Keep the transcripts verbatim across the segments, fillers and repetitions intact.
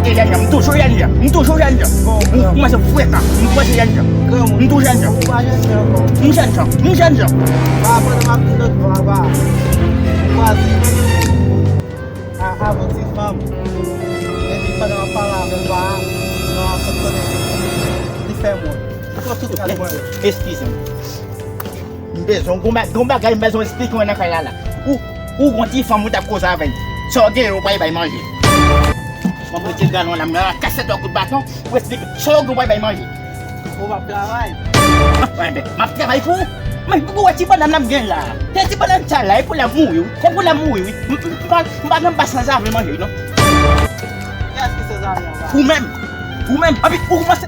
Jèn jan, m toujou jèn jan, m toujou jèn jan. Ou, ou mwen se frekan, m kòmanse jèn jan. M toujou jèn jan. M jèn jan, m jèn jan. Eskize m. M bezwen, gon ba-, gon bagay m bezwen eksplike w nan kay la la. Ou, ou gon ti fanm ou t ap koze avè l. Sa w genyen ou pral bay manje. M ap retire galon la, m nan kase twa kout baton pou eksplike sa w gen ou pral bay manje. Ou p ap travay? Enben, m ap travay pou ou. Men ou wè ti bannann la m gen la. Se ti bannann sa la, e pou l ap mouri wi. Se pou l ap mouri wi. M, m, m pa, m pa nan bas la sa vle manje wi non. Kiyès ki sanzave anba? Ou menm. Ou menm. Anpi ou kòmanse.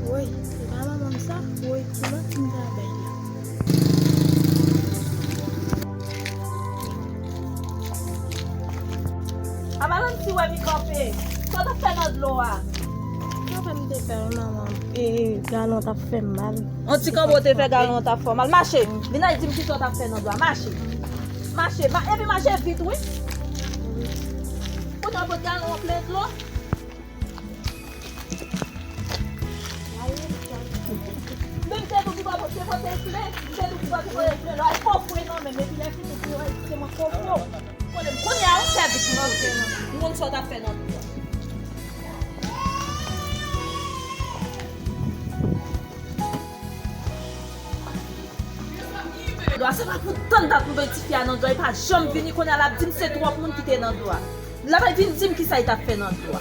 Woy, se pa manman m sa? Woy, kilòt m ta bay la? Amalanti wè mi kanpe. Sa w t ap fè nan dlo a? Kanpe m te fè wi, manman. E, galon t ap fè m mal. On ti kanpe w te fè galon t ap fè w mal. Mache. Vin al di m kisa w t ap fè nan dlo a. Mache. Mache. Ma-, epi mache vit, wi. Kounye a w pot galon an plen dlo. Men m te di w ki bò te pote kle, m te di w ki bò te pote kle, lè w al kofre nan men m, epi lè fini, pou yo se mwen kofre w. Konnen m kounye a, ou sèvi pou mwen, m konn sa w t ap fè nan dlo a. Dlo a, se pa pou tann dat m voye tifi a nan dlo a, li pa janm vini, kounye a l ap di m se twòp moun ki te nan dlo a. L ap vin di m kisa li t ap fè nan dlo a.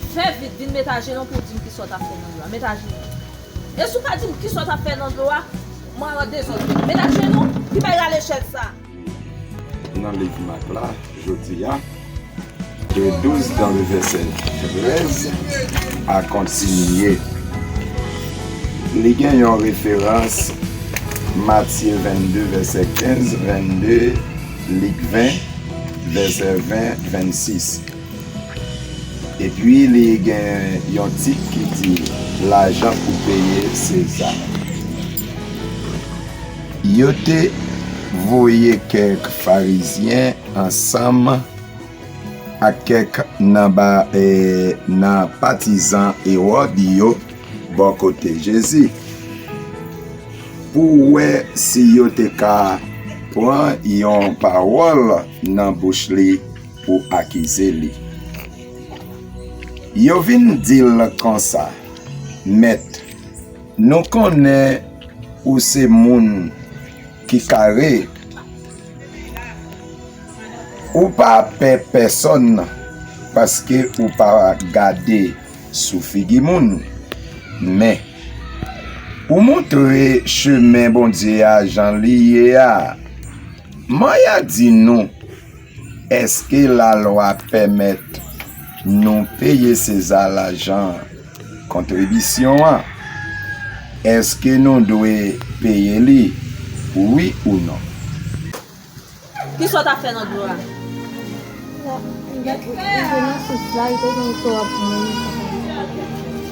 Fè vit, vin met ajenou pou w di m kisa w t ap fè nan dlo a. Met ajenou. E si w pa di m kisa w t ap fè nan dlo a, mwen an dezòd. Met ajenou, ki bay rale chèz sa. Nan liv Mak la, jodi a, de douz dan le vèsè trèz a kontinye. Li gen yon referans Matye vennde, vèsè kenz, vennde, Lik ven, vèsè ven, vennsis. Epi li gen yon tit ki di, Lajan pou peye Seza. Yo te voye kèk Farizyen ansanm ak kèk nan ba, e, nan patizan Ewòd yo bò kote Jezi, pou wè si yo te ka pran yon pawòl nan bouch li pou akize li. Yo vin di l konsa, Mèt, nou konnen ou se moun ki kare. Ou pa pè pèsonn, paske ou pa gade sou figi moun. Men, ou montre chemen Bondye a jan li ye a. Men a di nou, èske lalwa pèmèt nou peye Seza lajan kontribisyon an? Èske nou dwe peye li, wi ou non? Kisa w t ap fè nan dlo a? Li te nan sous la, li te gen twòp moun.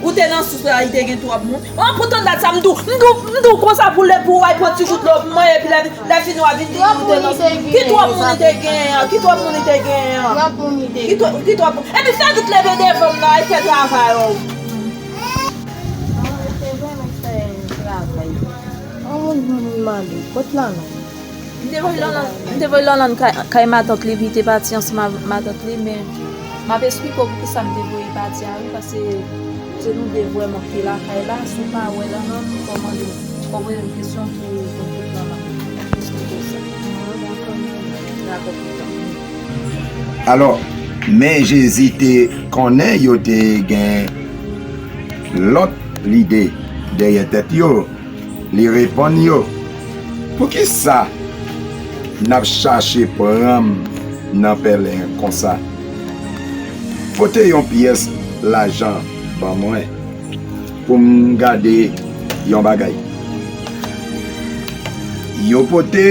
Ou te nan sous la, li te gen twòp moun? An, poutan dat sa, m di w, m di w, m di w konsa pou lè pou w al pran ti gout dlo pou mwen, epi lè, lè fini w ap vin di m ou te nan sous. Ki twòp moun li te genyen an? Ki twòp moun li te genyen an? Twòp moun li te genyen. Ki twòp, ki twòp moun? Epi fè vit leve devan m nan, al fè travay ou. An, se vre, mwen fè travay. An, moun, moun mande, kot Lanlande? M te voye Lanlande, m te voye Lanlande kay, kay matant li, epi li te pati ansanm ak matant li, men m ap esplike w poukisa m te voye l pati a wi, paske se nou de vrèman ki lakay la, si w pa wè Lanlande, fò w mande, fò w poze m kesyon pou, pou m konn Lanlande. M ap esplike w sa. Dakò, pita. Alò, men Jezi te konnen yo te gen lòt lide dèyè tèt yo. Li reponn yo, poukisa n ap chache pran m nan pèlen konsa? Pote yon pyès lajan ban mwen pou m gade yon bagay. Yo pote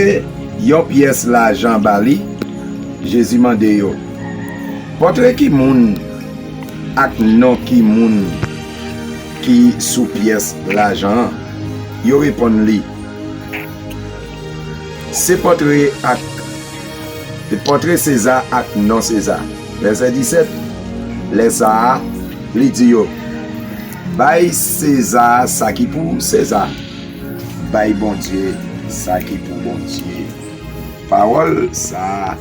yon pyès lajan ba li. Jezi mande yo, pòtre ki moun ak non ki moun ki sou pyès lajan an? Yo reponn li, se pòtre ak pòtre Seza ak non Seza. Vèsè disèt. Lè sa a, li di yo, bay Seza sa ki pou Seza, bay Bondye sa ki pou Bondye. Pawòl sa a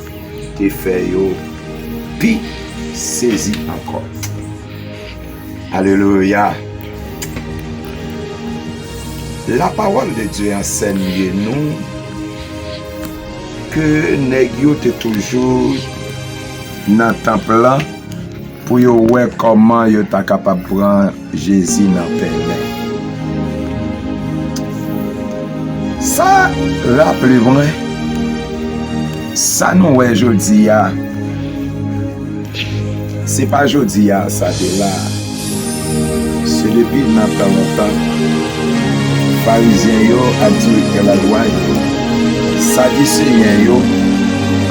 te fè yo pi sezi ankò. Alelouya! La parole de Dieu enseigne nous ke nèg yo te toujou nan tanp lan pou yo wè kòman yo ta kapab pran Jezi nan pèlen. Sa raple mwen, sa nou wè jodi a, se pa jodi a sa te la. Se depi nan tan lontan, Farizyen yo ak direktè lalwa yo, Sadiseyen yo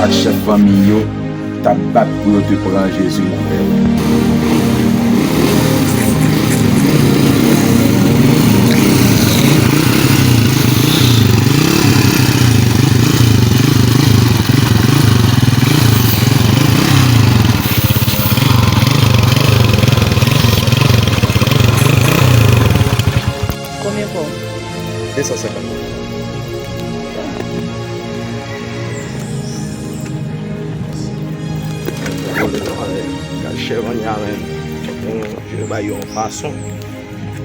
ak chèf fanmi yo t ap bat pou yo te pran Jezi nan pèlen. Konbyen pa w? De san senkant. Gad chèv an Yaren. Bon, je bay yon fason.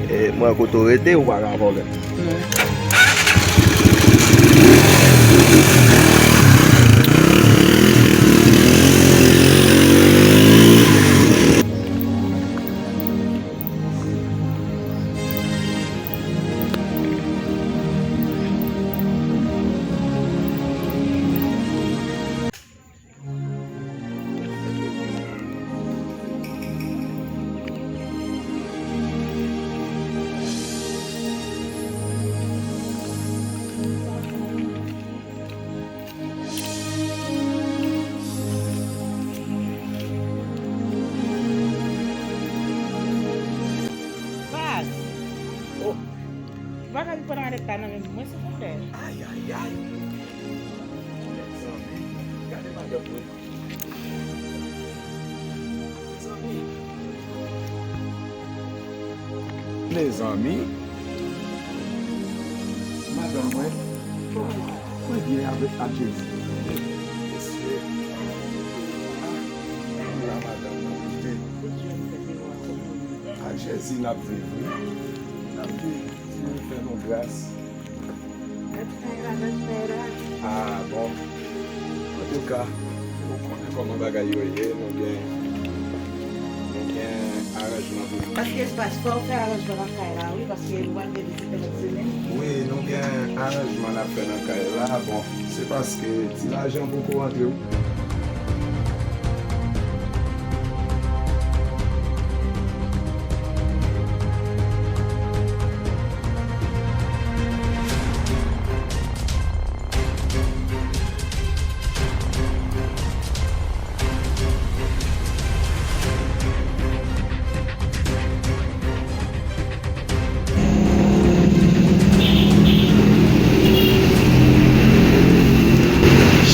E, mwen kote w rete, ou pa ka vòlè. Baz! Oh! Ou pa ka vin pran malèt la nan men mwen, silvouplè? Ay, ay, ay! Mezanmi, gade madanm mwen. Mezanmi. Mezanmi. Madanm mwen. Mwen byen avèk ak Jezi. Mesye. Ah, la madanm mwen, koute. Ak Jezi n ap viv, wi. N ap viv. Senyè fè nou gras. Ah, bon. Antouka, ou konnen kòman bagay yo ye, nou gen, nou gen aranjman pou nou. Paske espas, fò w fè aranjman nan kay la, wi, paske nou pral gen vizitè lòt semèn. Wi, nou gen aranjman n ap fè nan kay la. Bon, se paske ti lajan poko rantre, wi.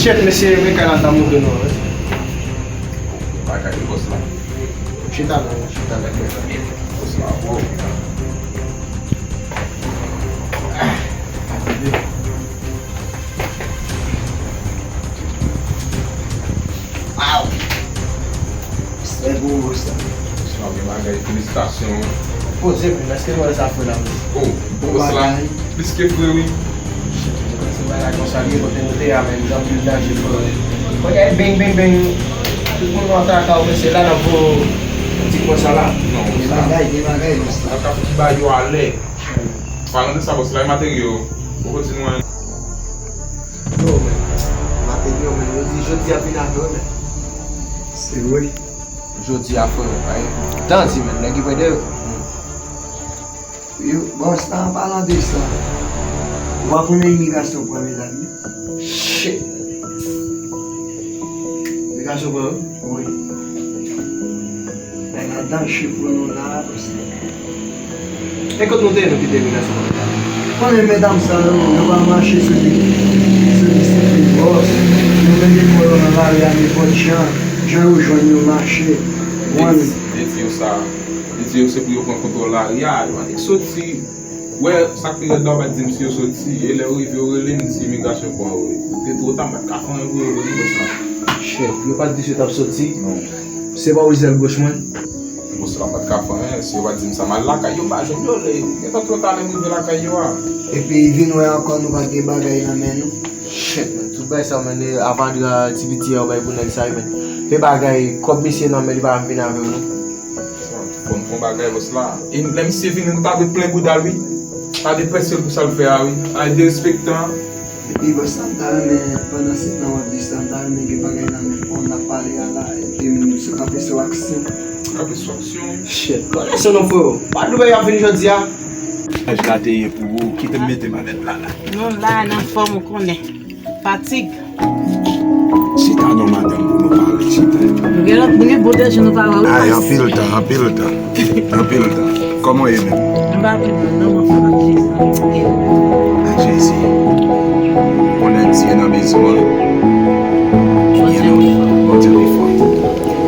Shit, mesye, men kay la ta moute non, wi. Bagay bòs la. Chita non, chita la. Bòs la, bro. Aw! Respè pou ou, bòs la. Sa gen bagay, felisitasyon. Poze, men, èske nou wè sa fre la, men? Oh, bòs la, plis ke fre, wi. Shit, se bagay la konsa li ye, kote nou te a, men, li anpil danje, frè. Kounye a, beng, beng, beng. Tout moun nan traka, men se la n ap voye yon ti konsa la. Non, gen bagay, gen bagay, bòs la. N ap ka fouti ba yo alè. Palan de sa, bòs la, e materyo, ou kontinye. Yo, men, materyo, men, yo di jodi a vin avè w, men. Se vre. Jodi a, frè, ay, tan di, men, nèg ki pran de yo. Yo, bòs la, an palan de sa, ou pa konnen imigrasyon pran medam yo? Shit! Imigrasyon pran yo? Wi. Nèg la danje pou nou la, bòs la. E kot nou te ye nou kite imigrasyon pran medam? Konnen medam sa yo, yo pa mache sou di, sou di sipli bòs. Yo mete kò yo nan lari a nenpòt jan, jan yo jwenn yo mache. Wan. Li di yo sa. Li di yo se pou yo pran kontwòl lari a, yo annik soti. Wè, sa k pi rèd la, ou pa t di m si yo soti. E lè yo rive, yo rele m, m di imigrasyon pran yo. Li te twò ta, m pa t ka fè anyen pou yo, li bòs la. Shit, yo pa t di si yo t ap soti? Non. Se pa ou zèl goch mwen? Bòs la, m pa t ka fè anyen. Si yo pa t di m sa, m al lakay yo, m pa jwenn yo. Lè, gentan twò ta, lè m rive lakay yo a. Epi vin wè ankò, nou pa t gen bagay nan men nou. Shit, man. Tout bagay sa, man, e avadra ti piti a yo bay pou nèg sa yo, man. Pe bagay, kòb misye nan men li pa janm vin avè w, non. Bon, bon bagay, bòs la. E lè misye vini, nou ta dwe plen bouda l, wi. Ta dwe prese l pou sa l fè a, wi. Ay, derespektan. Epi, bòs la, m ta renmen, pandan se tan w ap di sa, m ta renmen gen bagay nan men w, n ap pale a la, epi m sou kanpe sou aksyon. Kanpe sou aksyon. Shit, konnen se non, frero. Pa dwe ap vin jodi a. Mèsaj la te ye pou ou, kite m mete manèt la, la. Nou la, nan fòm, ou konnen. Fatig. Chita non, madanm, pou nou pale, chita. Nou gen lòt, nou gen bon de jou nou pa wè, wi. Ay, anpil tan, anpil tan. Anpil tan. Kòman w ye menm? M pa pi mal, non, m anfòm ak Jezi. Ak Jezi. Konnen Dye nan bezwen. Bondye pi fò. Bondye pi fò.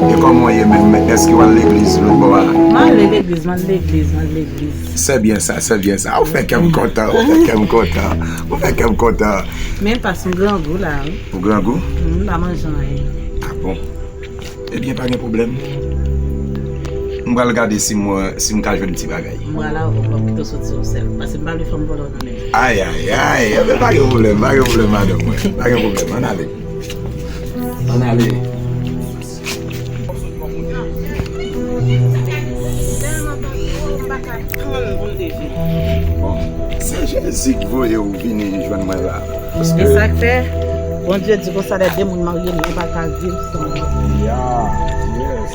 E kòman w ye menm? Èske w al legliz lòt bò a? M ale legliz, m al legliz, m al legliz. Se byen sa, se byen sa. Ou fè kè m kontan, ou fè kè m kontan. Ou fè kè m kontan. Men pas m grangou la, wi. Ou grangou? M pa manje anyen. A bon? Ebyen, pa gen pwoblèm. M pral gade si mwen, si m ka jwenn ti bagay. M pral avè w, m ap kite w soti yon sèl. Paske m pa vle fè m vòlè w nan men. Ay, ay, ay. Ebyen, pa gen pwoblèm, pa gen pwoblèm, madanm mwen. Pa gen pwoblèm, ann ale. Ann ale. Bon, se Jezi k voye w vini jwenn mwen la. Paske... E sa k fè, Bondye di konsa, lè de moun marye, nou pa ka viv san lòt. Ya, yes.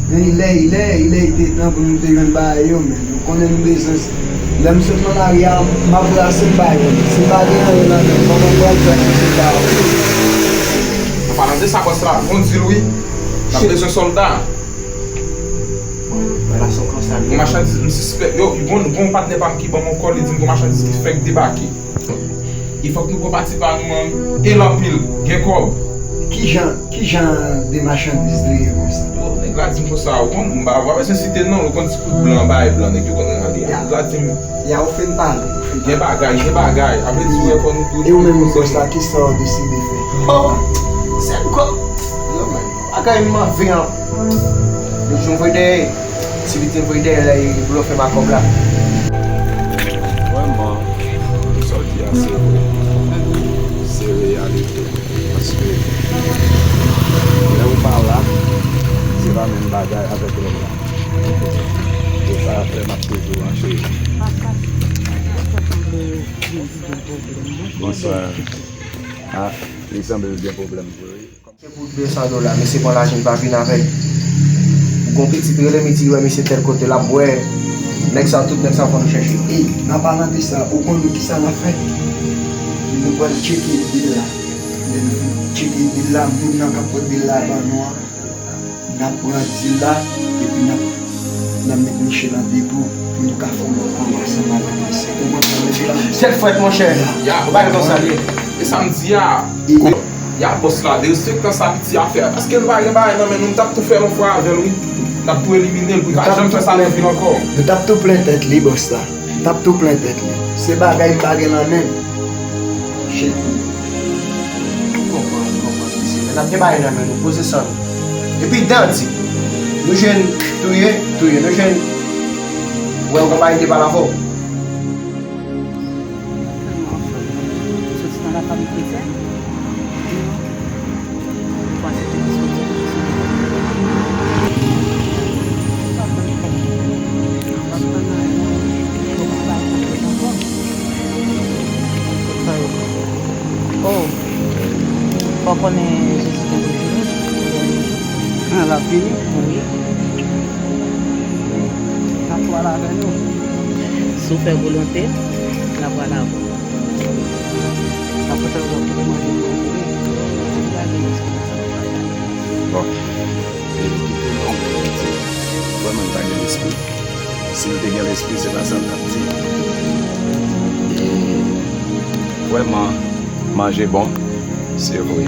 Men ilè, ilè, ilè, li te tan pou nou te jwenn bagay yo, men nou konnen nou bezwen. Lè m sot nan lari a, m ap brase m bay moun. Si m pa gen anyen nan men m, kòman m pral fè pou se pa yo? An palan de sa, bòs la, gon dil wi. N ap bezwen sòlda. Gon machandiz, m sispèk, yo, gon, gon patnè pa m ki ban m yon kòl, li di m gon machandiz ki fèk debake. E fòk nou pran pati pa nou an, e l anpil, gen kòb. Ki jan, ki jan de machandiz li ye konsa? Yo, nèg la di m konsa, ou konn, m pa, m pa bezwen site non, ou konn ti kout blan, bay blan, nèg yo konn rale a. Nèg la di m, ya, ou fin pale, ou fin pale. Gen bagay, gen bagay, apre di w wè fò nou tou. E ou menm, bòs la, kisa w deside fè? Oh, sèl kòb. Yo, men, bagay m anvi an. Yo di m voye dèyè. Ti pitit voye dèyè lè li blofè m ak kòb la. Vrèman, sa w di a se vre. Se reyalite. Paske lè ou pa la, se pa menm bagay avèk lòm la. Se sa fè m ap toujou an cheri. Bonswa. Ah, li sanble l gen pwoblèm vre wi. Se pou de san dola, mesye pran lajan, li pa vin avè l. Ou gon pitit rele m, li di wè mesye tèl kote, l ap bwè. Nèg sa, tout nèg sa fò nou chèche yo. Ey, an palan de sa, ou konn kisa n ap fè? Nou pral tcheke bil la. Lè nou fin tcheke bil la, moun nan k ap pot bil la ban nou an, n ap pran dil la, epi n ap, n ap met Michel an depou pou nou ka fè yon lòt ansanm avèk misye. Ou konprann sa m di la? Tèt frèt, monchè. Ya, ou pa gen konsa li ye. E sa m di a. Ya, bòs la, derespektan sa piti a fè a. Paske nou pa gen bagay nan men nou, m t ap tou fè yon fwa avè l, wi. N ap tou elimine l, pou l pa janm fè sa nan vi l ankò. Nou t ap tou plen tèt li, bòs la. N ap tou plen tèt li. Se bagay m pa gen nan men m. Shit. N ap gen bagay nan men nou, poze san nou. Epi dan di, nou jwenn touye, touye, nou jwenn wè yon konpayi te pale avè w. Soti nan lafanmi kretyen. Oh, fò w konnen Jezi gen pou vini. Ah, l ap vini? Wi. N ap pral avè nou. Si w fè volonte l, n ap pral avè w. Apre sa, w ap manje pou w. Bon. E, kite m fè yon ti, vrèman, li pa gen lespri. Si l te gen lespri, se pa sa l t ap di. E, vrèman, manje bon, se vre.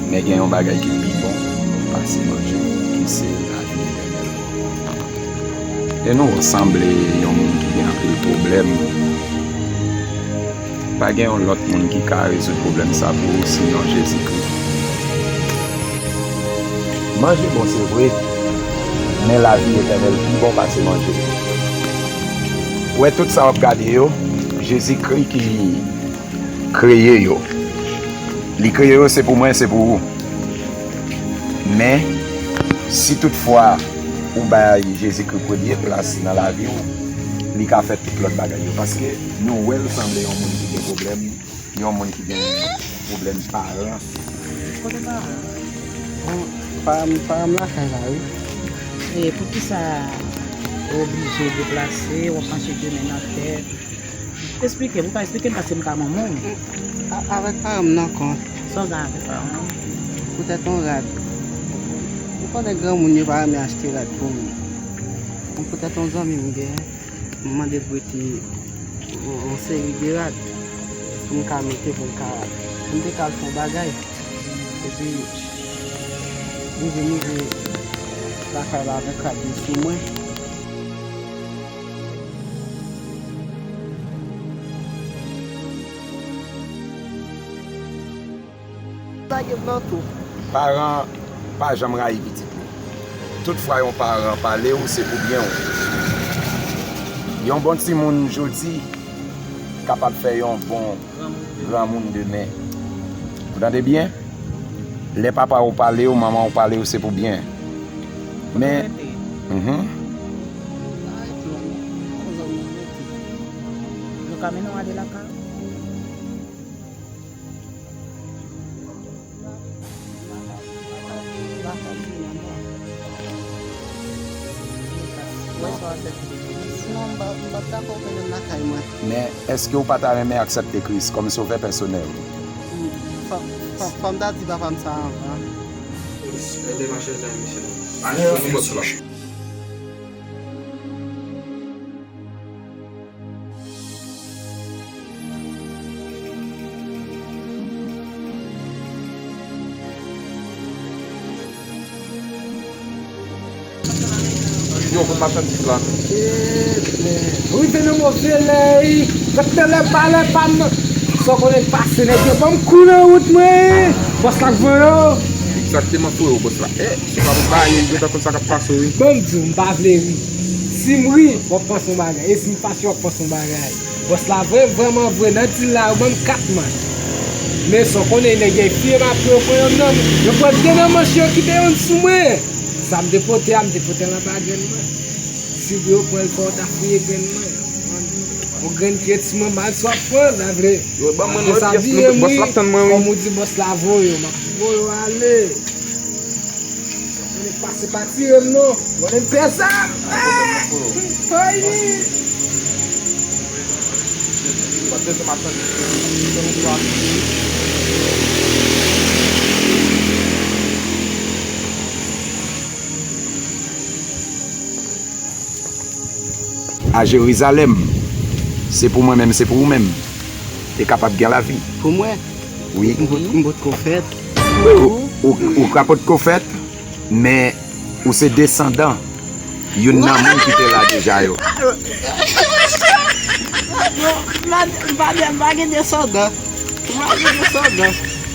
Men gen yon bagay ki pi bon pase manje, ki se lavi etènèl. E nou sanble yon moun ki gen anpil pwoblèm. Pa gen yon lòt moun ki ka rezoud pwoblèm sa pou ou sinon Jezikri. Manje bon, se vre, men lavi etènèl pi bon pase manje. Ou wè tout sa w ap gade yo, Jezikri ki kreye yo. Li kreye yo, se pou mwen, se pou ou. Men, si toutfwa ou bay Jezikri premye plas nan lavi w, li ka fè tout lòt bagay yo. Paske nou wè l sanble yon moun ki gen pwoblèm, yon moun ki gen pwoblèm paran. Kote paran? Bon, paran m, paran m lakay la, wi. E poukisa ou oblije deplase, w ap mache de men nan tè? Esplike m, ou ka esplike m paske m pa manman w. A-, avèk paran m nan kont. Sa w gen avèk paran w? Poutèt yon rad. Ou konnen granmoun yo pa renmen achte rad pou moun. Poutèt yon zanmi m gen, m mande l prete yon, yon seri de rad pou m ka mete, pou m ka, pou m te ka al fè yon bagay. Epi, li vin rive lakay la avèk rad li sou mwen. Lage m nan tou. Paran pa janm rayi pitit li. Tout fwa yon paran pale w, se pou byen w. Yon bon timoun jodi kapab fè yon bon granmoun demen. Ou tande byen? Lè papa w pale w, manman w pale w, se pou byen. Men, mhm. Yo ka mennen w ale lakay ou? Sinon, m pa, m p ap dakò w mennen m lakay mwen. Men, èske w pa ta renmen aksepte Kris kòm Sovè pèsonèl ou? Fò, fò, fò m ta di papa m sa anvan. Polis, ede machèz la, mesye. Ann jwenn bòs la. Yo, kote machandiz la? Ebyen, rive nan move lè, gad nan lè pa lè pa m nan. Sa w konnen k pase, nèg yo ban m kou nan wout mwen. Bòs la k voye w. Egzakteman, voye w, bòs la. Eh, si w pa pou baye, yo ta konn sa k ap pase w, wi. Ban m di w, m pa vle ri. Si m ri, w ap panse yon bagay. E si m fache, w ap panse yon bagay. Bòs la vre, vrèman vre, nan dil la, yo ban m kat manch. Men sa w konnen, nèg yo fiye m apre, yo pran yonn nan, yo pran de nan manch yo, kite yonn sou mwen. Sa m te pote a, m te pote l anba grenn mwen. Si yo pran l, fò w ta fouye grenn mwen. Yon grenn ki ret sou mwen, m al swa pran, sa vle. Yo, ban mwen lòt pyès, bòs la ap tann mwen, wi. Kòm ou di bòs la voye w, m ap voye w ale. Mwen pase pa tire m non. Mwen pè sa. Ay. A Jerizalèm, se pou mwen menm, se pou ou menm. E kapab gen lavi. Pou mwen? Wi. M pot, m potko fèt. Ou, ou, ou ka potko fèt, men ou se desandan youn nan moun ki te la deja yo. Non, m pa, m pa gen desandan. M pa gen desandan.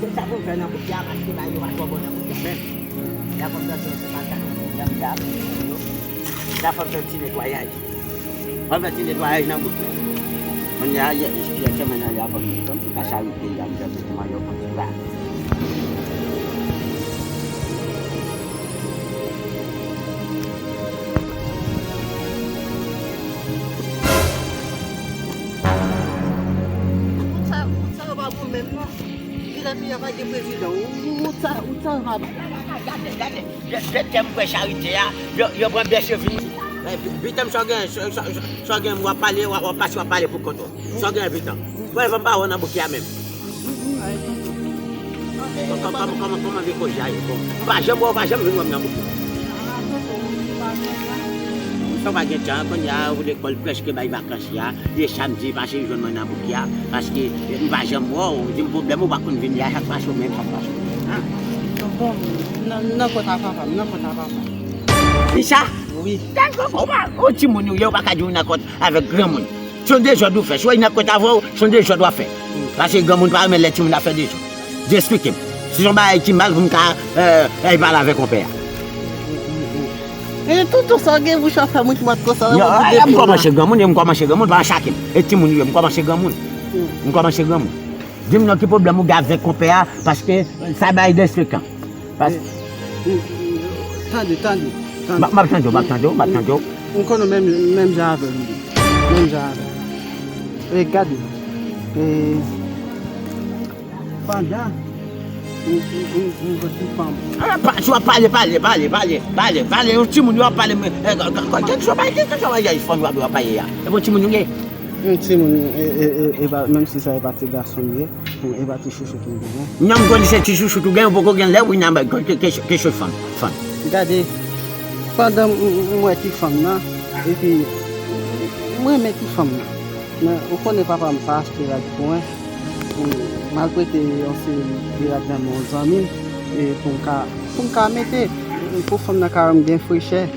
Se sa pou m fè nan bouki a, paske bagay yo pa twò bon nan bouki a menm. Y a fò m sòti yon ti masak nan bouki a, m di a pou yo. Y a fò m fè yon ti netwayaj. Fò m fè ti netwayaj nan bouki a. Kounye a, yè, yè, yè, semenn nan, y a fò m fè yon ti kach a rete, y a m fè kòman yo konn ti bagay. Wout sa, wout sa yo pa bon menm non. Vilaj peyi a pa gen prezidan. Wout sa, wout sa yo pa bon. Gade, gade, de, de tèm kwè charite a, yo, yo pran bèche vini. Bitanm sa w gen, sa w gen, w ap pale, w ap pase, w ap pale pou kont ou. Sa w gen, bitanm. Mwen, fò m pa wè w nan bouki a menm. Kòman, kòman, kòman vye koze a ye? Bon, m pa janm wè w, w pa janm vin wè m nan bouki. Sa w pa gen tan, kounye a, ou lekòl prèske bay vakans la. De samdi pase, jwenn mwen nan bouki a, paske, eh, m pa janm wè w, ou di m pwoblèm ou pa konn vin la, chak pase w menm, chak pase w menm. Ah. Bon, nan, nan kont a papa m, nan kont a papa m. Kisa? Wi. Tankou, ou pa, ou timoun ou ye, ou pa ka di w nan kont avèk granmoun. Se yon dezòd ou fè. Si w nan kont avè w, se yon dezòd w ap fè. Paske granmoun pa renmen lè timoun ap fè dezòd. Di eksplike m. Si se yon bagay ki mal pou m ka, eh, eh, pale avèk konpè a. E tonton, sa w gen bouch ap fè mwen ki mwen konsa. Non, eh, m kòmanse granmoun, e m kòmanse granmoun, pa chake m. E timoun yo, m kòmanse granmoun. M kòmanse granmoun. Di m non, ki pwoblèm ou gen avèk konpè a, paske sa bay desekans. Pas- Eh, eh, tande, tande, tande. M ap, m ap tande w, m ap tande w, m ap tande w. M konnen menm, menm jan avè m. Menm jan avè m. E gade. E pandan m, m, m, m, m, m, m, Ah, pa, si w ap pale, pale, pale, pale, pale, pale, yon timoun yo ap pale, men, eh, kè, kè, kè, kè, kè, kè, kè, kè, fanm yo ap, yo ap pale a. E bon timoun yo ye. Yon timoun, e, e, e, e pa, menm si sa e pa ti gason m ye, e pa ti chouchou ki m genyen. Non, m konnen se ti chouchou tou genyen, ou poko gen lè, wi, nan, ke, ke, ke, ke fanm, fanm. Gade, pandan m, m, m wè ti fanm nan, epi m renmen ti fanm nan. Men, ou konnen papa m pa achte rad pou mwen. M, m al prete yon seri de rad nan men yon zanmi m, e pou m ka, pou m ka mete, pou fanm nan ka wè m gen frechè.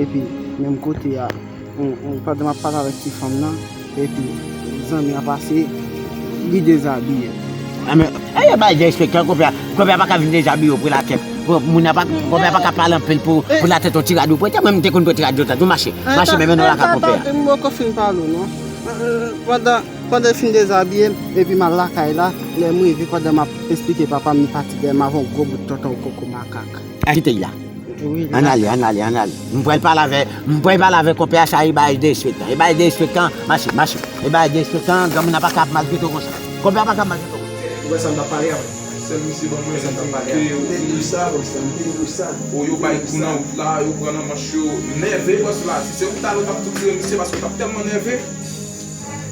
Epi, menm kote a, M, m, pandan m ap pale avèk ti fanm nan, epi zanmi an pase, li dezabiye. Ah, men, eh, yo bay derespektan, konpè a, konpè a pa ka vin dezabiye w pou latèt. Pou moun nan pa, konpè a pa ka pale anpil pou, pou latèt yon ti rad ou prete, mwen m te konn prete rad yo tande, mache, mache, men mennen w lakay konpè a. M poko fin pale w non. Eh, eh, pandan, pandan l fin dezabiye m, epi m al lakay la, lè m rive, pandan m ap eksplike papa m, li pati dèyè m avè yon gwo bout tonton koko makak. Kite l la. Wi, ann ale, ann ale, ann ale. M pral pale avè, m pral pale avè konpè a, sa e bagay derespektan. E bagay derespektan, mache, mache. E bagay derespektan, granmoun nan pa ka ap maltrete w konsa. Konpè a pa ka ap maltrete w konsa. Ou wè sa m t ap pale a? Sèl misye ban mwen di ke yo vini. O, yo bay kou nan wout la, yo pran nan manch yo. Nève bòs la. Si se ou talè w t ap tou tire misye paske w t ap tèlman nève.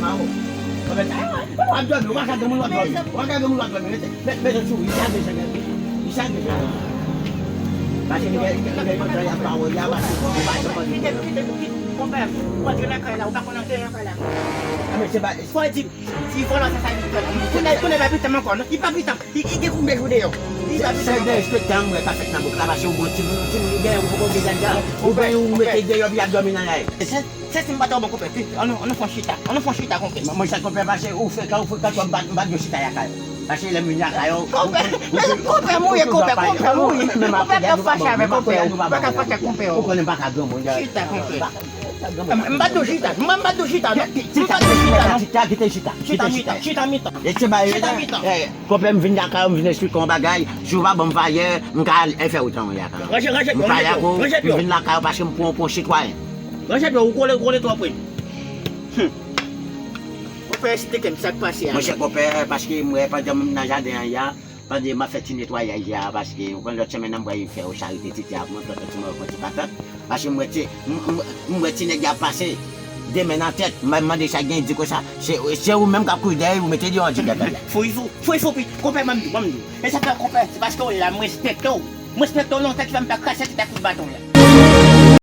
Konpè, w ap dòmi, ou pa ka granmoun w ap dòmi. Ou pa ka granmoun w ap dòmi. Mete, mete, mete sou, li chage chage. Li chage chage. Paske li gen, li gen yon tan y ap pawòl, y ap pase, ou pa janm antre. Kite, kite, kite, konpè, ou antre nan kay la, ou pa konn antre nan kay la. A, men se pa, fò di, si vòlò sa, sa li fè. Kounye, kounye pa pitan m ankò, non? Li pa pitan. Li, li gen konbyen jou deyò? Li pa pitan m ankò. Se derespektan m wè k ap fèt nan bouk la, paske ou gon timoun, timoun ou genyen, ou poko gen jènjan. Ou genyen, ou mete deyò, epi y ap dòmi nan lari. Se, se si m pa ta bon konpè. Ann, ann fè yon chita. Ann fè yon chita, konpè. Mwen, mwen, chak konpè, paske ou frekan, ou frekan twòp, m pa, m pa dwe chita lakay ou. Paske lè m vin lakay ou, konpè, men konpè m ou ye, konpè, konpè m ou ye. Konpè pa fache avèk konpè ou. Pa ka fache ak konpè ou. Ou konnen m pa ka granmoun. Chita, konpè. M pa dwe chita. Mwen, m pa dwe chita, non. M pa dwe chita, non. Chita, kite chita. Chita mitan, chita mitan. E se ba, chita mitan. Konpè, m vin lakay ou, m vin eksplike w yon bagay. Si w pa ban m valè, m ka al fè wout an mwen lakay ou. Ranje, ranje pye w, ranje pye w, ranje pye w. M vin lakay ou paske m pran w pou yon sitwayen. Ranje pye w, ou kole, ou kole twòp wi. Hum. Ou fè eksplike m sa k pase a. Monchè, konpè, paske m wè pandan m nan jaden an ya, pandan m ap fè ti netwayaj la, paske ou konn lòt semèn nan m pral fè yon charite tete ak mwen, pran ti mwen, pran ti patat. Paske m wè ti, m, m, m wè ti nèg la pase. De men nan tèt, m mande sa gen di konsa. Se, se ou menm k ap kouri dèyè, ou mete li an di dèyè. Fou, fou, fou, fou, pi, konpè, ban m di, ban m di. E sa fè konpè, se paske w la, m respekte w. M respekte w lontan ki fè m pa krache ti ta kout baton la.